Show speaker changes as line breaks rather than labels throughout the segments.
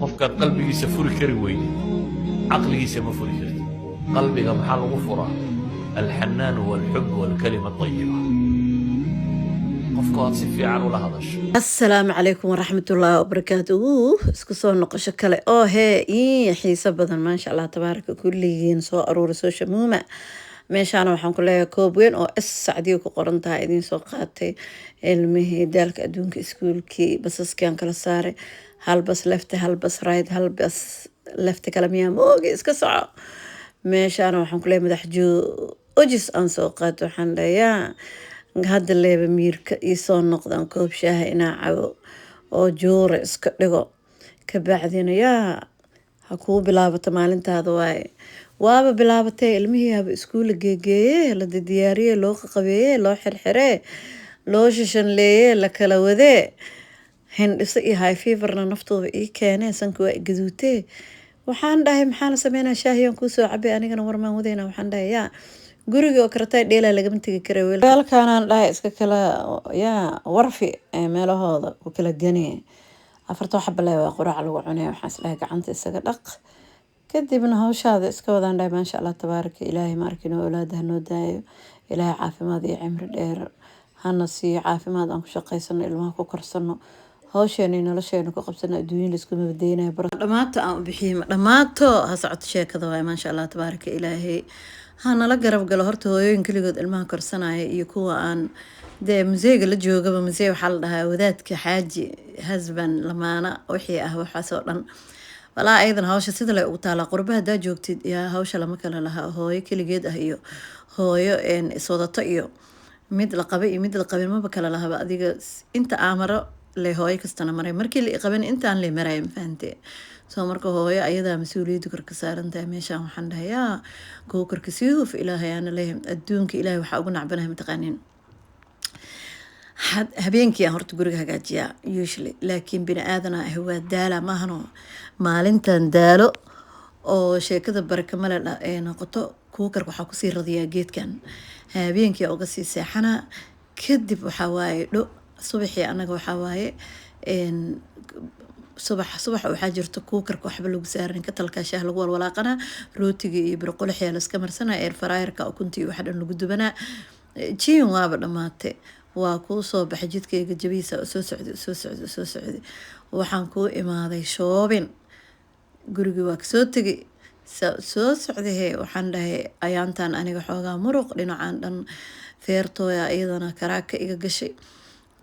Qofkaad qalbigiisa furi kari weyde, caqligiisa ma furi kartid. Qalbiga maxaa lagu furaa? الحنان والحب والكلمة الطيبة. Qofka aad si fiican ula hadasho.
Asalaamu calaykum waraxmatullaahi wabarakaatu. Isku soo noqosho kale oo hee ii xiiso badan. Maasha Allah tabaaraka. Kulligiin soo aruura, soo shamuuma. Meeshaana waxaan ku leeyahay koob weyn oo S Sacdiyo ku qoran tahay idiin soo qaatay. Ilmihii daalka adduunka, iskuulkii, basaskii aan kala saaray, hal bas left, hal bas right, hal bas left kale miyaa moogi, iska soco. Meeshaana waxaan ku leeyahay madax ojis aan soo qaato. Waxaan leeyaa hadda leeba miirka iisoo noqdaan, koob shaaha inaa cabo oo juura iska dhigo, kabacdina yaa ha kuu bilaabato maalintaada. Waaye, waaba bilaabatay. Ilmihii haba iskuulla geegeeye, la diyaariyey, loo qaqabeeye, loo xirxiree, loo shishanleeye, la kala wadee. Hindhiso iyo high feverna naftooda ii keenee, sanka waa gaduutee. Waxaan dhahay, maxaa la sameynaa? Shaahiyaan kuusoo cabay, anigana warmaan wadayna. Waxaan dhahay, yaa guriga oo karatay dheelaa lagama tegi kara. Weelkaanaan dhahay iska kala yaa warfi ee meelahooda ku kala ganiye. Afartoo xaba le waa quraac lagu cunaya. Waxaan isdhahay gacanta isaga dhaq, kadibna hawshaada iska wadaan. Dhahay, maasha Allah tabaaraka. Ilaahay ma arkin oo awlaadaha noo daayo. Ilaahay caafimaad iyo cimri dheer hana siiyo, caafimaad aan ku shaqaysano, ilmaha ku korsano, hawsheena iyo nolosheena ku qabsano. Adduunya laiskuma badeynayo. Dhamaato aan u bixiyey, ma dhamaato, ha socoto sheekada waay. Maasha Allah tabaaraka. Ilaahay ha nala garab galo. Horta hooyooyin keligood ilmaha korsanaya iyo kuwa aan dee museega la joogaba. Musee waxaa la dhahaa wadaadka, xaaji, husband, lamaana, wixii ah, waxaas oo dhan. Walaa ayadan hawsha sida lay ugu taalaa. Qurba haddaa joogtid, yaa hawsha lama kala lahaa. Hooyo keligeed ah iyo hooyo iswadato iyo mid la qabay iyo mid la qabin maba kala lahaba. Adiga inta aamaro le hooyo kastana maray, markii la iqaban intaan le maraya, ma fahante? Soo marka hooyo ayadaa mas-uuliyadda korka saaran tahay. Meeshaan waxaan dhahay, yaa kuwa korka sii huf. Ilaahay aana leeyahay adduunka Ilaahay waxaa ugu nacbanahay, mataqaanin? Habeenkii aan horta guriga hagaajiyaa usually, laakiin bini aadana ah, waa daala maahano. Maalintan daalo oo sheekada barakamale ee noqoto, kuukarka waxaa kusii radiyaa geedkan. Habeenkii uga sii seexanaa, kadib waxaa waaye dho subaxii. Anaga waxaa waaye subax subax waxaa jirto kuukarka waxba lagu saarin, katalka shaah lagu walwalaaqanaa, rootiga iyo birqolixyaa la iska marsanaa, air fryerka ukunta iyo waxa dhan lagu dubanaa. Jiin waaba dhammaatay. Waa kuu soo baxay jidkayga jabihiisa, soo socday, soo socday, soo socday. Waxaan kuu imaaday shopping. Gurigii waa kasoo tegay, soo socday. He, waxaan dhahay ayaantan aniga xoogaa muruq dhinacan dhan feertooya iyadana karaaka iga gashay.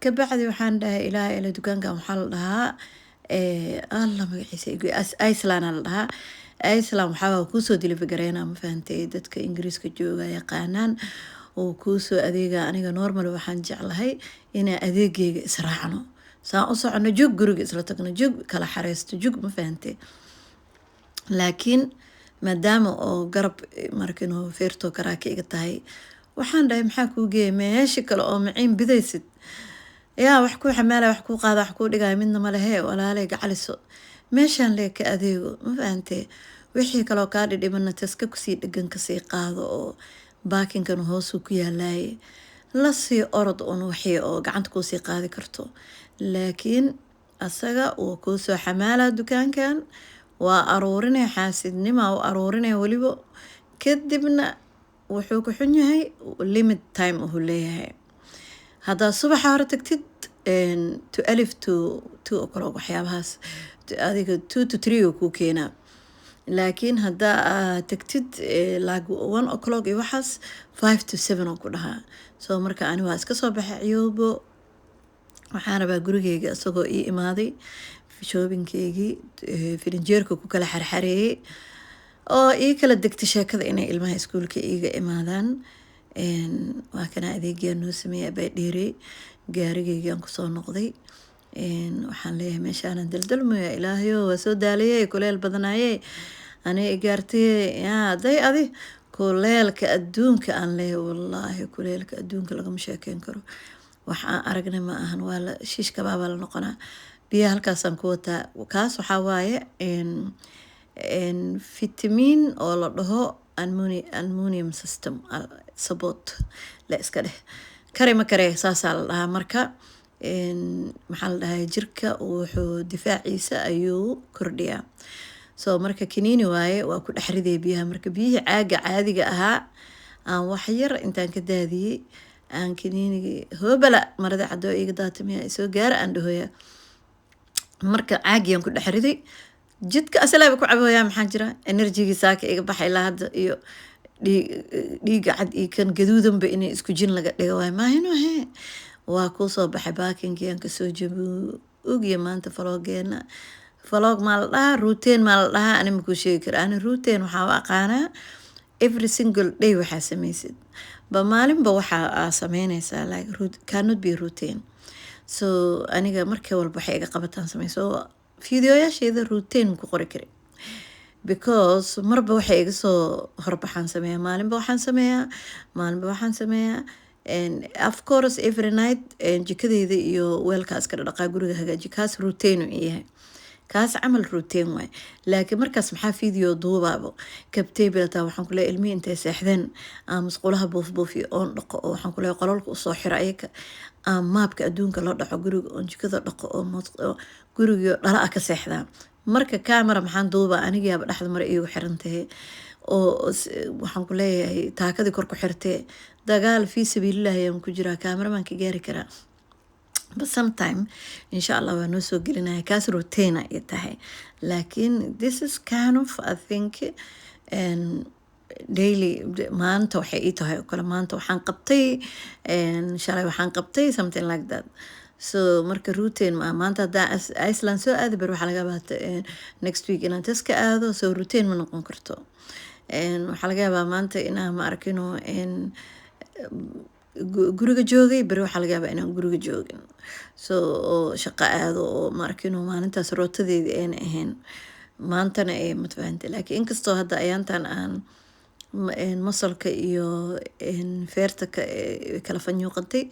Kabacdi waxaan dhahay, ilaahay ila dukaankan waxaa la dhahaa, alla magaciisa, Iceland la dhahaa. Iceland waxaa kuusoo deliver gareynaa, ma fahantay? Dadka Ingiriiska jooga yaqaanaan oo kuusoo adeega. Aniga normal waxaan jeclahay inaan adeegeyga israacno, saan u socono jug, guriga isla tagno jug, kala xareysto jug, ma fahantay? Laakiin maadaama oo garab markinuu feertoo karaaka iga tahay, waxaan dhahay, maxaa kuu geeyay meesha kale oo maciin bidaysid? Yaa wax kuu xamaala, wax kuu qaada, wax kuu dhigaya, midna ma lehe. Walaalay gacaliso, meeshaan lee ka adeego, ma fahantee? Wixii kaloo kaa dhidhibana taska kusii dhegan kasii qaado oo baakinkan hoosuu ku yaalaye, lasii orod un wixii oo gacanta kuusii qaadi karto. Laakiin asaga wuu kuu soo xamaalaa dukaankan, waa aruurinaya, xaasidnima u aruurinaya weliba. Kadibna wuxuu ku xun yahay limit time uu leeyahay. Haddaad subaxa hore tagtid, 12 to 2 o'clock, waxyaabahaas adiga 2 to 3 uu kuu keenaa. Laakiin haddaa aad tagtid like 1 o'clock iyo waxaas, 5 to 7 oo ku dhahaa. So marka ani waa iska soo baxay ciyoobo. Waxaan rabaa gurigeyga isagoo ii imaaday, shoppingkeygii filinjeerka ku kala xarxareeyey oo ii kala degtay sheekada, inay ilmaha iskuulka iiga imaadaan. Waa kana adeegyaa noo sameeyay abaa dheerey. Gaarigeygaan kusoo noqday. Waxaan leeyahay, meeshaanan daldalmaya. Ilaahayo, waa soo daalayay, kuleel badanaye aniga igaartay. Yaa day adi kuleelka adduunka aan leeyahay, wallaahi kuleelka adduunka lagama sheekeyn karo. Wax aan aragnay ma ahan. Waa la shiish kabaabaa la noqonaa. Biyaha halkaasaan ku wataa. Kaas waxaa waaye fitamiin oo la dhaho immune system support la iska dheh, kare ma kare, saasaa la dhahaa. Marka Maxaa la dhahay, jirka wuxuu difaaciisa ayuu kordhiyaa. So marka kaniini waaye, waa ku dhex riday biyaha. Marka biyihii caaga caadiga ahaa aan wax yar intaan ka daadiyey aan kaniinigii hoobala marada cadoo iiga daatamiya isoo gaara aan dhahoya. Marka caagiyaan ku dhex riday, jidka asalaaba ku caboyaa. Maxaa jira, energygii saaka iga baxay ilaa hadda iyo dhiiga cad iyo kan gaduudanba inay isku jin laga dhigo waay maahino. He, waa kuu soo baxay, parkingkii kasoo jabo ogiya. Maanta vlogeena vlog maa la dhahaa, routine maa la dhahaa, ani makuu sheegi kara. Ani routine waxaa u aqaanaa every single day waxaa sameysid ba, maalinba waxaa aa sameyneysaa, like cannot be routine. So aniga marka walba waxay iga qabataan samey. So videoyaasheeda routine maku qori kari because marba waxay iga soo horbaxaan sameeyaa, maalinba waxaan sameeyaa, maalinba waxaan sameeyaa. And of course every night jikadeyda iyo weelkaa iska dhaqaa, guriga hagaaji, kaas routine uu yahay, kaas camal routine waay. Laakiin markaas maxaa video duubaabo kabtay bilataa? Waxaan kuleeyahay ilmihii intay seexdeen aan musqulaha buufbuufiyo oon dhaqo, oo waxaan kuleeyahay qolalka usoo xiro ayaka, aan mopka adduunka la dhaco guriga, oon jikada dhaqo, oo gurigii dhala ah ka seexdaa. Marka camera maxaan duubaa? Anigaaba dhexda mare iigu xirantahay oo waxaan ku leeyahay taakadii kor ku xirtee, dagaal fii sabiilillahi ayaan ku jiraa, camera maan ka gaari karaa? But sometime insha Allah waa noo soo gelinaya, kaas routine ay tahay. Laakiin this is kind of, I think, and daily, maanta waxay ii tahay oo kale, maanta waxaan qabtay, shalay waxaan qabtay, something like that. So marka routine ma maanta haddaa Iceland soo aadi, bar waxaa laga yaabaa next week inaan Tesco aado. So routine ma noqon karto. Waxaa laga yaabaa maanta inaan ma arkino guriga joogay, beri waxaa laga yaabaa inaan guriga joogin, so oo shaqo aado, oo ma arkino maalintaas rootadeedii ayna ahayn maantana ee matfahantay. Laakiin inkastoo hadda ayaantan aan masalka iyo feerta kala fanyuuqantay,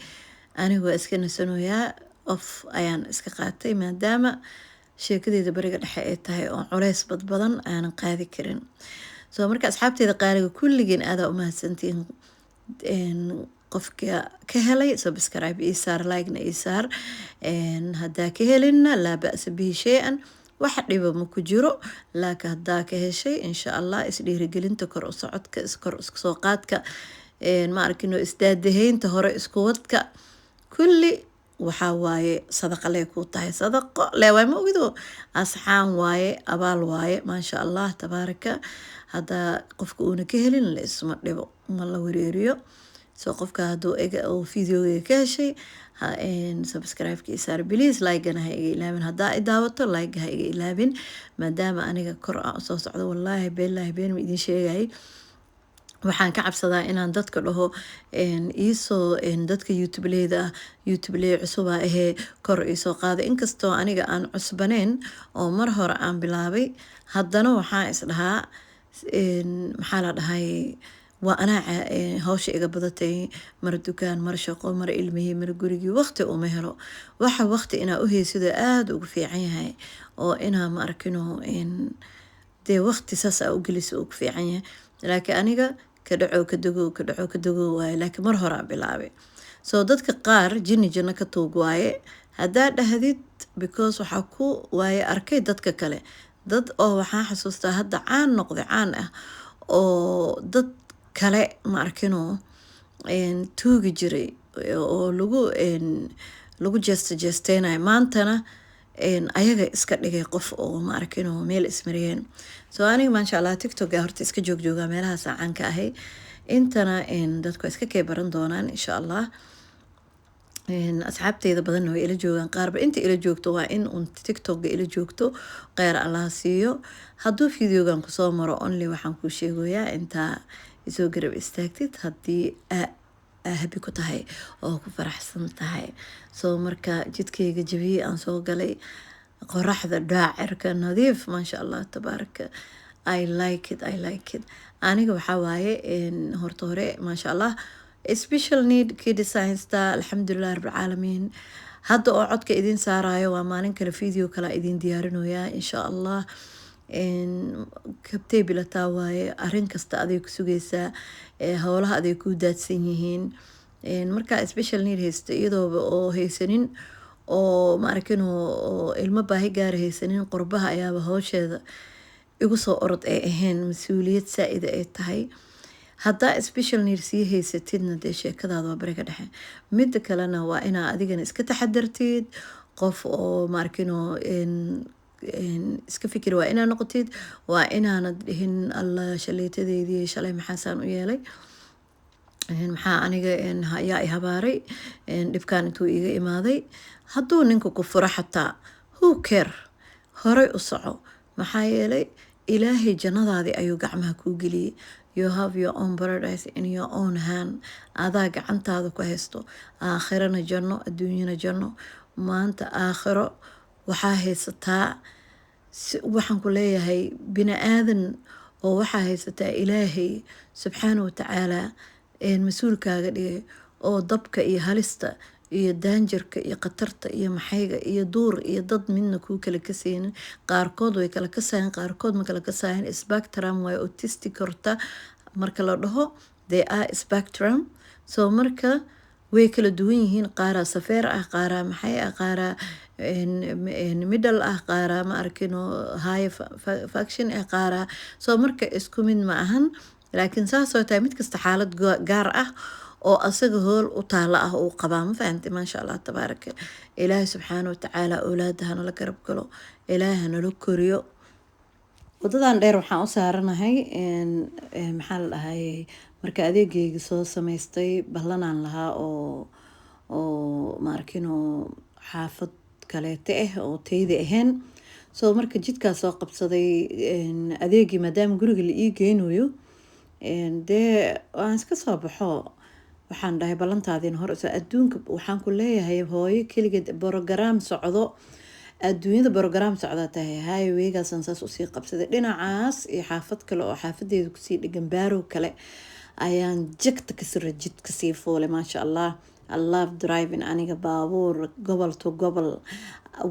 anigu waa iska nasanoyaa, off ayaan iska qaatay, maadaama sheekadeeda beriga dhexe ay tahay oo culeys badbadan aanan qaadi karin. So marka asxaabteeda qaaliga, kulligeen aadaa umahadsantihiin. Qofka ka helay subscribe ii saar, like-na ii saar. Haddaa ka helinna, laa ba'sa bihi shay-an, wax dhiba ma ku jiro. Laakiin haddaa ka heshay, insha Allah isdhiirigelinta, kor u socodka, kor isku soo qaadka, ma arkino, isdaadaheynta, hore isku wadka, kulli waxaa waaye sadaqa lee kuu tahay, sadaqo lee waay, ma ogido, asxaan waaye, abaal waaye. Maasha Allah tabaaraka. Haddaa qofka uuna ka helin, la isma dhibo, ma la wareeriyo. So qofka hadduu ega oo videoga ka heshay, subscribe-ka isaar please, like-gana ha iga ilaabin. Haddaa i daawato, like ha iga ilaabin, maadaama aniga kor aan usoo socdo. Wallaahi beenlaahi been ma idin sheegayay. Waxaan ka cabsadaa inaan dadka dhaho iisoo, dadka youtubeleyda ah, youtubeley cusuba ahee, kor iisoo qaaday. Inkastoo aniga aan cusbaneyn oo mar hore aan bilaabay, haddana waxaan isdhahaa, maxaa la dhahay, waa anaa hawsha iga badatay, mar dukaan, mar shaqo, mar ilmihii, mar gurigii, waqti uma helo. Waxa waqti inaa u heysido aada ugu fiican yahay, oo inaa ma arkino dee waqti saas aa u gelisa ugu fiican yahay. Laakiin aniga ka dhaco ka dago, ka dhaco ka dago waaye. Laakiin mar horaa bilaabay. So dadka qaar jinni janno ka tuug waaye haddaa dhahdid, because waxaa ku waaye arkay dadka kale, dad oo waxaan xasuustaa hadda caan noqday, caan ah, oo dad kale ma arkino tuugi jiray oo lagu jeesta jeesteynayo, maantana ayaga iska dhigay qof oo ma arkino meel ismariyeen. So aniga maasha Allah TikToka horta iska joogjoogaa, meelahaas caan ka ahay. Intana dadku iska kee baran doonaan insha Allah. Asxaabteyda badanna way ila joogaan, qaarba inta ila joogto waa in un TikToka ila joogto, kheyr Allah siiyo. Hadduu videogan kusoo maro, only waxaan kuu sheegayaa intaa isoo garab istaagtid haddii aa happy ku tahay oo ku faraxsan tahay. So marka jidkayga jabiyey aan soo galay, qoraxda dhaacirka nadiif, maasha Allah tabaaraka. I like it, I like it. Aniga waxaa waaye horta hore, maasha Allah, special need kids haysta, alxamdulilah rabbilcaalamiin. Hadda oo codka idin saarayo waa maalin kale, video kale idin diyaarinoyaa insha Allah. Kabtay bilataa waaye, arrin kasta aday ku sugaysaa, howlaha aday ku daadsan yihiin. Markaa special need haysta, iyadooba oo haysanin oo ma arkin oo ilmo baahi gaara haysanin, qurbaha ayaaba hawsheeda igu soo orod ay ahayn, mas-uuliyad saa-ida ay tahay. Haddaa special need sii haysatidna, dee sheekadaada waa bariga dhexe. Midda kalena waa inaa adigana iska taxadartid, qof oo ma arkinoo iska fikir waa inaa noqotid, waa inaanad dhihin, "Alla, shaleetadeydii shalay maxaasaan u yeelay? Maxaa aniga yaa i habaaray? Dhibkaan intuu iiga imaaday?" Hadduu ninka ku furo xataa, who care? Horay u soco. Maxaa yeelay, Ilaahay jannadaadii ayuu gacmaha kuu geliyey. You have your own paradise in your own hand. Adaa gacantaada ku haysto. Aakhirana janno, adduunyana janno. Maanta aakhiro waxaa haysataa, waxaan ku leeyahay, bini aadan oo waxaa haysataa Ilaahay subxaana watacaala mas-uulkaaga dhigay, oo dabka iyo halista iyo danger-ka iyo khatarta iyo maxayga iyo duur iyo dad midna kuu kala kasaynin. Qaarkood way kala kasayan, qaarkood ma kala kasayan. Spectrum waayo autistic horta marka la dhaho, they are spectrum. So marka way kala duwan yihiin. Qaaraa severe ah, qaaraa maxay ah, qaaraa middle ah, qaaraa ma arkino high function ah, qaaraa. So marka isku mid ma ahan, laakiin saasoo tahay mid kasta xaalad gaar ah oo asaga hool u taala ah uu qabaa. Ma fahamtay? Maasha Allah tabaaraka. Ilaahay subxaana watacaala awlaada hanala garab galo, Ilaahay hanala koriyo. Wadadan dheer waxaan u saaranahay, maxaa la dhahay, marka adeegeyga soo samaystay, ballanaan lahaa oo maarkino xaafad kaleete ah oo teyda ahayn. So marka jidkaa soo qabsaday adeegii, maadaama guriga la ii geynayo, dee waan iska soo baxo. Waxaan dhahay, ballantaadiina hor. Adduunka waxaan ku leeyahay, hooyo keligeed program socdo, adduunyada program socdaa tahay. Highway-gaasaan saas usii qabsaday dhinacaas iyo xaafad kale oo xaafadeeda kusii dhegan, baarow kale ayaan jegta kasira, jid kasii fuulay. Maasha Allah, I love driving. Aniga baabuur gobol to gobol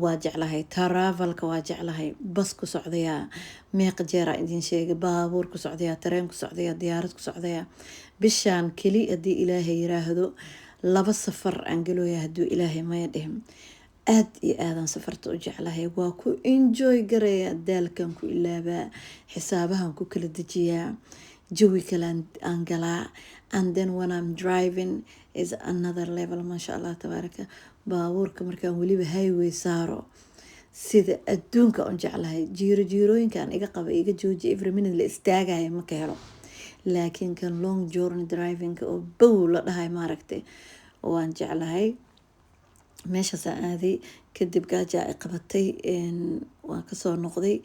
waa jeclahay, travel-ka waa jeclahay. Bas ku socdayaa, meeqa jeeraa idin sheegay, baabuur ku socdayaa, tareen ku socdayaa, diyaarad ku socdayaa. Bishaan keli, haddii Ilaahay yiraahdo, laba safar aan galooya, hadduu Ilaahay maya dhihin. Aad iyo aadaan safarta u jeclahay, waa ku enjoy garaya, daalkan ku ilaabaa, xisaabahan ku kala dejiyaa, jawi kale aan galaa. And then when I'm driving is another level. Maasha Allah tabaaraka. Baabuurka markaan weliba highway saaro, sida adduunka un jeclahay. Jiiro jiirooyinkan iga qaba, iga jooji, every minute la istaagaya ma ka helo, laakiin kan long journey driving oo bow la dhahay, maaragtay, waan jeclahay. Meeshaasaan aaday kadib, gaajaa ay qabatay, waan kasoo noqday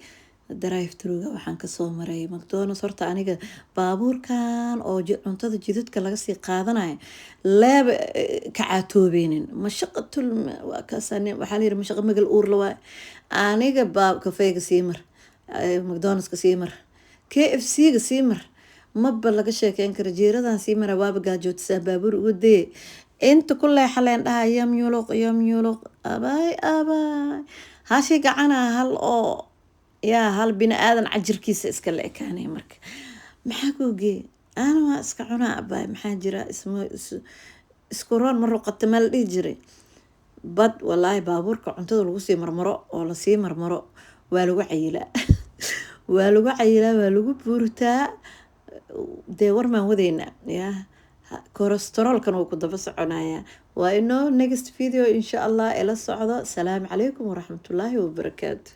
drive through-ga, waxaan kasoo maray McDonald's. Horta aniga baabuurkan oo cuntada jidadka laga sii qaadanayo leeba ka caatoobeynin. Mashaqatul waa kaasaan, waxaa la yiri mashaqa magal uurla waay. Aniga baa kafeega sii mar, McDonald's-ka sii mar, KFC-ga sii mar, maba laga sheekeyn karo. Jiiradan sii mara, waaba gaajootisaa baabuur uga dee inta ku leexaleen dhaha, yam yuluq yam yuluq, abaay abaay, hashi gacana hal oo yaa hal bini aadan cajirkiisa iska la ekaanay. Marka maxaa kuugee? Ana waa iska cunaa, abaay. Maxaa jira? Isma isku roon ma ruqata ma la dhihi jiray? Bad walaahi, baabuurka cuntada lagu sii marmaro oo lasii marmaro waa lagu cayilaa, waa lagu cayilaa, waa lagu buurtaa. Dee warmaan wadaynaa ya, cholesterol-kan wuu ku daba soconayaa. Waa inoo next video, insha Allah. Ila socdo. Salaamu calaykum waraxmatullaahi wabarakaatu.